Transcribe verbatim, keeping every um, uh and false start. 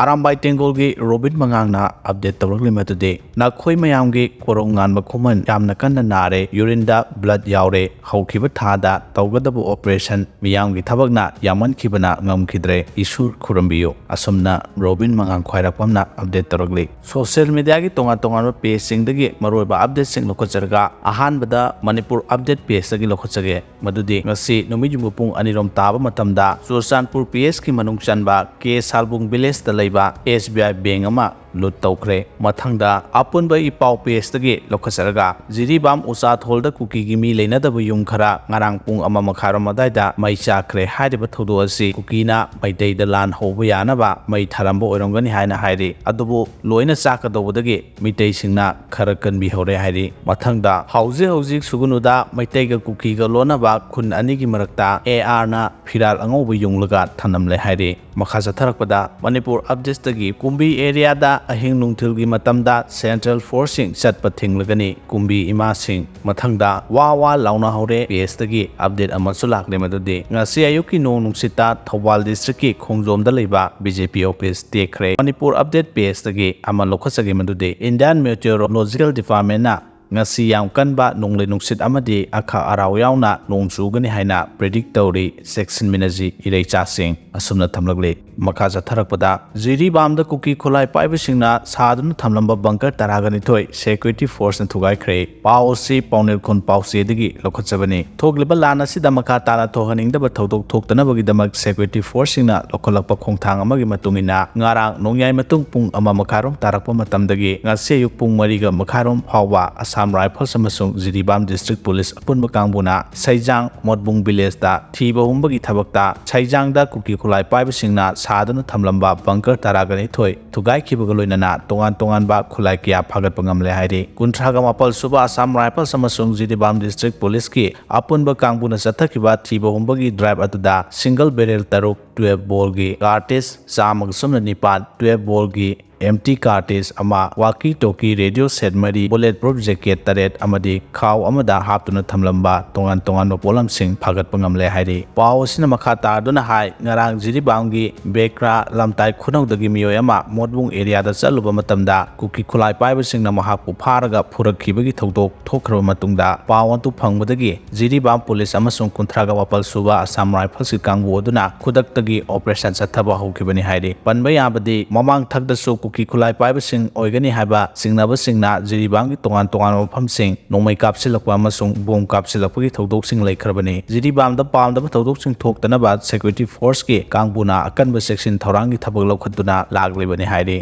Arambai ꯇꯦꯡꯒꯣꯜꯒꯤ robin ꯃꯉꯥꯡꯅ update ꯇꯧꯔꯛꯂꯤ ꯃꯗꯨꯗꯤ, ꯅꯈꯣꯏ ꯃꯌꯥꯝꯒꯤ ꯀꯣꯔꯧ ꯉꯥꯟꯕ ꯈꯨꯃꯟ ꯌꯥꯝꯅ ꯀꯟꯅ ꯅꯥꯔꯦ, ꯌꯨꯔꯤꯟꯗ ꯕ꯭ꯂꯗ ꯌꯥꯎꯔꯦ, ꯍꯧꯈꯤꯕ ꯊꯥꯗ ꯇꯧꯒꯗꯕ ꯑꯣꯄꯔꯦꯁꯟ ꯃꯤꯌꯥꯝꯒꯤ ꯊꯕꯛꯅ ꯌꯥꯝꯃꯟꯈꯤꯕꯅ ꯉꯝꯈꯤꯗ꯭ꯔꯦ, ꯏꯁꯨꯔ ꯈꯨꯔꯨꯝꯕꯤꯌꯨ꯫ ꯑꯁꯨꯝꯅ ꯔꯣꯕꯤꯟ ꯃꯉꯥꯡ ꯈ꯭ꯋꯥꯏꯔꯥꯛꯄꯝꯅ ꯑꯞꯗꯦꯠ ꯇꯧꯔꯛꯂꯤ꯫ ꯁꯣꯁꯤꯌꯦꯜ ꯃꯤꯗꯤꯌꯥꯒꯤ ꯇꯣꯉꯥꯟ ꯇꯣꯉꯥꯟꯕ ꯄꯦꯖꯁꯤꯡꯗꯒꯤ ꯃꯔꯨꯑꯣꯏꯕ ꯑꯞꯗꯦꯠꯁꯤꯡ ꯂꯧꯈꯠꯆꯔꯒ, ꯑꯍꯥꯟꯕꯗ ꯃꯅꯤꯄꯨꯔ ꯑꯞꯗꯦꯠ ꯄꯦꯖꯇꯒꯤ ꯂꯧꯈꯠꯆꯒꯦ꯫ ꯃꯗꯨꯗꯤ ꯉꯁꯤ ꯅꯨꯃꯤꯠ ꯌꯨꯡꯕ ꯄꯨꯡ ꯑꯅꯤꯔꯣꯝ ꯇꯥꯕ ꯃꯇꯝꯗ ꯆꯨꯔꯆꯥꯟꯄꯨꯔ ꯄꯤ ꯑꯦꯁꯀꯤ ꯃꯅꯨꯡ ꯆꯟꯕ ꯀꯦ ꯁꯥꯜꯕꯨꯡ ꯚꯤꯂꯦꯖꯇ ꯂꯩꯕ ꯑꯦꯁ ꯕꯤ ꯑꯥꯏ ꯕꯦꯡ ꯑꯃ ꯂꯨꯠ ꯇꯧꯈ꯭ꯔꯦ꯫ ꯃꯊꯪꯗ ꯑꯄꯨꯟꯕ ꯏ ꯄꯥꯎ ꯄꯦꯖꯇꯒꯤ ꯂꯧꯈꯠꯆꯔꯒ, ꯖꯤꯔꯤꯕꯥꯝ ꯎꯆꯥꯊꯣꯜꯗ ꯀꯨꯀꯤꯒꯤ ꯃꯤ ꯂꯩꯅꯗꯕ ꯌꯨꯝ ꯈꯔ ꯉꯔꯥꯡ ꯄꯨꯡ ꯑꯃ ꯃꯈꯥꯏꯔꯣꯝ ꯑꯗꯨꯋꯥꯏꯗ ꯃꯩ ꯆꯥꯛꯈ꯭ꯔꯦ꯫ ꯍꯥꯏꯔꯤꯕ ꯊꯧꯗꯣꯛ ꯑꯁꯤ ꯀꯨꯀꯤꯅ ꯃꯩꯇꯩꯗ ꯂꯥꯟ ꯍꯧꯕ ꯌꯥꯅꯕ ꯃꯩ ꯊꯥꯔꯝꯕ ꯑꯣꯏꯔꯝꯒꯅꯤ ꯍꯥꯏꯅ ꯍꯥꯏꯔꯤ꯫ ꯑꯗꯨꯕꯨ ꯂꯣꯏꯅ ꯆꯥꯛꯀꯗꯧꯕꯗꯒꯤ ꯃꯤꯇꯩꯁꯤꯡꯅ ꯈꯔ ꯀꯟꯕꯤꯍꯧꯔꯦ ꯍꯥꯏꯔꯤ꯫ ꯃꯊꯪꯗ ꯍꯧꯖꯤꯛ ꯍꯧꯖꯤꯛ ꯁꯨꯒꯅꯨꯗ ꯃꯩꯇꯩꯒ ꯀꯨꯀꯤꯒ ꯂꯣꯟꯅꯕ ꯈꯨꯟ ꯑꯅꯤꯒꯤ ꯃꯔꯛꯇ ꯑꯦ ꯑꯥꯔꯅ ꯐꯤꯔꯥꯜ ꯑꯉꯧꯕ ꯌꯨꯡꯂꯒ ꯊꯝꯂꯝꯂꯦ ꯍꯥꯏꯔꯤ꯫ ꯃꯈꯥ ꯆꯠꯊꯔꯛꯄꯗ ꯃꯅꯤꯄꯨꯔ ꯑꯞꯗꯦꯠꯁꯇꯒꯤ ꯀꯨꯝꯕꯤ ꯑꯦꯔꯤꯌꯥꯗ ꯑꯍꯤꯡ ꯅꯨꯡꯊꯤꯜꯒꯤ ꯃꯇꯝꯗ ꯁꯦꯟꯇ꯭ꯔꯦꯜ ꯐꯣꯔꯁꯁꯤꯡ ꯆꯠꯄ ꯊꯤꯡꯂꯒꯅꯤ꯫ ꯀꯨꯝꯕꯤ ꯏꯃꯥꯁꯤꯡ꯫ ꯃꯊꯪꯗ ꯋꯥ ꯋꯥ ꯂꯥꯎꯅ ꯍꯧꯔꯦ ꯄꯦꯖꯇꯒꯤ ꯑꯞꯗꯦꯠ ꯑꯃꯁꯨ ꯂꯥꯛꯂꯦ, ꯃꯗꯨꯗꯤ ꯉꯁꯤ ꯑꯌꯨꯛꯀꯤ ꯅꯣꯡ ꯅꯨꯡꯁꯤꯠꯇ ꯊꯧꯕꯥꯜ ꯗꯤꯁꯇ꯭ꯔꯤꯛꯀꯤ ꯈꯣꯡꯖꯣꯝꯗ ꯂꯩꯕ B J P office ꯇꯦꯛꯈ꯭ꯔꯦ꯫ Manipur update ꯄꯦꯖꯇꯒꯤ ꯑꯃ ꯂꯧꯈꯠꯆꯒꯦ, ꯃꯗꯨꯗꯤ ꯏꯟꯗꯤꯌꯥꯟ ꯃꯦꯇꯤꯑꯣꯔꯣꯂꯣꯖꯤꯀꯦꯜ ꯗꯤꯄꯥꯔꯠꯃꯦꯟꯅ ꯉꯁꯤ ꯌꯥꯝ ꯀꯟꯕ ꯅꯣꯡꯂꯩ ꯅꯨꯡꯁꯤꯠ ꯑꯃꯗꯤ ꯑꯈꯥꯛ ꯑꯔꯥꯎ ꯌꯥꯎꯅ ꯅꯣꯡ ꯆꯨꯒꯅꯤ ꯍꯥꯏꯅ ꯄ꯭ꯔꯤꯗꯤꯛ ꯇꯧꯔꯤ꯫ ꯆꯦꯛꯁꯤꯟꯃꯤꯟꯅꯁꯤ ꯏꯔꯩꯆꯥꯁꯤꯡ꯫ ꯑꯁꯨꯝꯅ ꯊꯝꯂꯛꯂꯤ꯫ ꯃꯈꯥ ꯆꯠꯊꯔꯛꯄꯗ, ꯖꯤꯔꯤꯕꯥꯝꯗ ꯀꯨꯀꯤ ꯈꯨꯠꯂꯥꯏ ꯄꯥꯏꯕꯁꯤꯡꯅ ꯁꯥꯗꯨꯅ ꯊꯝꯂꯝꯕ ꯕꯪꯀꯔ ꯇꯔꯥꯒ ꯅꯤꯊꯣꯏ ꯁꯦꯀ꯭ꯌꯨꯔꯤꯇꯤ ꯐꯣꯔꯁꯅ ꯊꯨꯒꯥꯏꯈ꯭ꯔꯦ꯫ ꯄꯥꯎ ꯑꯁꯤ ꯄꯥꯎꯅꯦꯜꯈꯣꯟ ꯄꯥꯎꯆꯦꯗꯒꯤ ꯂꯧꯈꯠꯆꯕꯅꯤ꯫ ꯊꯣꯛꯂꯤꯕ ꯂꯥꯟ ꯑꯁꯤꯗ ꯃꯈꯥ ꯇꯥꯅ ꯊꯣꯛꯍꯟꯅꯤꯡꯗꯕ ꯊꯧꯗꯣꯛ ꯊꯣꯛꯇꯅꯕꯒꯤꯗꯃꯛ ꯁꯦꯀ꯭ꯌꯨꯔꯤꯇꯤ ꯐꯣꯔꯁꯁꯤꯡꯅ ꯂꯧꯈꯠꯂꯛꯄ ꯈꯣꯡꯊꯥꯡ ꯑꯃꯒꯤ ꯃꯇꯨꯡ ꯏꯟꯅ, ꯉꯔꯥꯡ ꯅꯣꯡꯌꯥꯏ ꯃꯇꯨꯡ ꯄꯨꯡ ꯑꯃ ꯃꯈꯥꯏꯔꯣꯝ ꯇꯥꯔꯛꯄ ꯃꯇꯝꯗꯒꯤ ꯉꯁꯤ ꯑꯌꯨꯛ ꯄꯨꯡ ꯃꯔꯤꯒ ꯃꯈꯥꯏꯔꯣꯝ ꯐꯥꯎꯕ ꯑꯁꯥꯝ ꯔꯥꯏꯐꯜꯁ ꯑꯃꯁꯨꯡ ꯖꯤꯔꯤꯕꯥꯝ ꯗꯤꯁꯇ꯭ꯔꯤꯛ ꯄꯨꯂꯤꯁ ꯑꯄꯨꯟꯕ ꯀꯥꯡꯕꯨꯅ ꯁꯩꯖꯥꯡ ꯃꯣꯠꯕꯨꯡ ꯚꯤꯂꯦꯖꯇ ꯊꯤꯕ ꯍꯨꯝꯕꯒꯤ ꯊꯕꯛꯇ ꯁꯩꯖꯥꯡꯗ ꯀꯨꯀꯤ ꯈꯨꯠꯂꯥꯏ ꯄꯥꯏꯕꯁꯤꯡꯅ ꯁꯥꯗꯨꯅ ꯊꯝꯂꯝꯕ ꯕꯪꯀꯔ ꯇꯔꯥꯒ ꯅꯤꯊꯣꯏ ꯊꯨꯒꯥꯏꯈꯤꯕꯒ ꯂꯣꯏꯅꯅ ꯇꯣꯉꯥꯟ ꯇꯣꯉꯥꯟꯕ ꯈꯨꯠꯂꯥꯏ ꯀꯌꯥ ꯐꯥꯒꯠꯄ ꯉꯝꯂꯦ ꯍꯥꯏꯔꯤ꯫ ꯀꯨꯟꯊ꯭ꯔꯥꯒ ꯃꯥꯄꯜ ꯁꯨꯕ ꯑꯁꯥꯝ ꯔꯥꯏꯐꯜꯁ ꯑꯃꯁꯨꯡ ꯖꯤꯔꯤꯕꯥꯝ ꯗꯤꯁꯇ꯭ꯔꯤꯛ ꯄꯨꯂꯤꯁꯀꯤ ꯑꯄꯨꯟꯕ ꯀꯥꯡꯕꯨꯅ ꯆꯠꯊꯈꯤꯕ ꯊꯤꯕ ꯍꯨꯝꯕꯒꯤ ꯗ꯭ꯔꯥꯏꯚ ꯑꯗꯨꯗ ꯁꯤꯡꯒꯜ ꯕꯦꯔꯦꯜ ꯇꯔꯨꯛ, twelve ballꯒꯤ cartridge ꯆꯥꯝꯃꯒ ꯁꯨꯞꯅ ꯅꯤꯄꯥꯟ, twelve ballꯒꯤ empty cartridge ꯑꯃ, walkie talkie radio set ꯃꯔꯤ, bullet proof jacket ꯇꯔꯦꯠ ꯑꯃꯗꯤ ꯈꯥꯎ ꯑꯃꯗ ꯍꯥꯞꯇꯨꯅ ꯊꯝꯂꯝꯕ ꯇꯣꯉꯥꯟ ꯇꯣꯉꯥꯟꯕ ꯄꯣꯠꯂꯝꯁꯤꯡ ꯐꯥꯒꯠꯄ ꯉꯝꯂꯦ ꯍꯥꯏꯔꯤ꯫ ꯄꯥꯎ ꯑꯁꯤꯅ ꯃꯈꯥ ꯇꯥꯗꯨꯅ ꯍꯥꯏ, ꯉꯔꯥꯡ ꯖꯤꯔꯤꯕꯥꯝꯒꯤ ꯕꯦꯀ꯭ꯔꯥ ꯂꯝꯇꯥꯏ ꯈꯨꯅꯧꯗꯒꯤ ꯃꯤꯑꯣꯏ ꯑꯃ ꯃꯣꯠꯕꯨꯡ areaꯗ ꯆꯠꯂꯨꯕ ꯃꯇꯝꯗ ꯀꯨꯀꯤ ꯈꯨꯠꯂꯥꯏ ꯄꯥꯏꯕꯁꯤꯡꯅ ꯃꯍꯥꯛꯄꯨ ꯐꯥꯔꯒ ꯐꯨꯔꯛꯈꯤꯕꯒꯤ ꯊꯧꯗꯣꯛ ꯊꯣꯛꯈ꯭ꯔꯕ ꯃꯇꯨꯡꯗ ꯄꯥꯎ ꯑꯗꯨ ꯐꯪꯕꯗꯒꯤ ꯖꯤꯔꯤꯕꯥꯝ ꯄꯨꯂꯤꯁ ꯑꯃꯁꯨꯡ ꯀꯨꯟꯊ꯭ꯔꯥꯒ ꯃꯥꯄꯜ ꯁꯨꯕ ꯑꯁꯥꯝ ꯔꯥꯏꯐꯜꯁꯀꯤ ꯀꯥꯡꯕꯨ ꯑꯗꯨꯅ ꯈꯨꯗꯛꯇꯒꯤ operation ꯆꯠꯊꯕ ꯍꯧꯈꯤꯕꯅꯤ ꯍꯥꯏꯔꯤ꯫ ꯄꯟꯕ ꯌꯥꯕꯗꯤ ꯃꯃꯥꯡ ꯊꯛꯇꯁꯨ ꯀꯨꯀꯤ ꯈꯨꯠꯂꯥꯏ ꯄꯥꯏꯕꯁꯤꯡ ꯑꯣꯏꯒꯅꯤ ꯍꯥꯏꯕ ꯆꯤꯡꯅꯕꯁꯤꯡꯅ ꯖꯤꯔꯤꯕꯥꯝꯒꯤ ꯇꯣꯉꯥꯟ ꯇꯣꯉꯥꯟꯕ ꯃꯐꯝꯁꯤꯡ ꯅꯣꯡꯃꯩ ꯀꯥꯞꯁꯤꯜꯂꯛꯄ ꯑꯃꯁꯨꯡ ꯕꯣꯝ ꯀꯥꯞꯁꯤꯜꯂꯛꯄꯒꯤ ꯊꯧꯗꯣꯛꯁꯤꯡ ꯂꯩꯈ꯭ꯔꯕꯅꯤ꯫ ꯖꯤꯔꯤꯕꯥꯝꯗ ꯄꯥꯝꯗꯕ ꯊꯧꯗꯣꯛꯁꯤꯡ ꯊꯣꯛꯇꯅꯕ security forceꯀꯤ ꯀꯥꯡꯕꯨꯅ ꯑꯀꯟꯕ ꯆꯦꯛꯁꯤꯟ ꯊꯧꯔꯥꯡꯒꯤ ꯊꯕꯛ ꯂꯧꯈꯠꯇꯨꯅ ꯂꯥꯛꯂꯤꯕꯅꯤ ꯍꯥꯏꯔꯤ꯫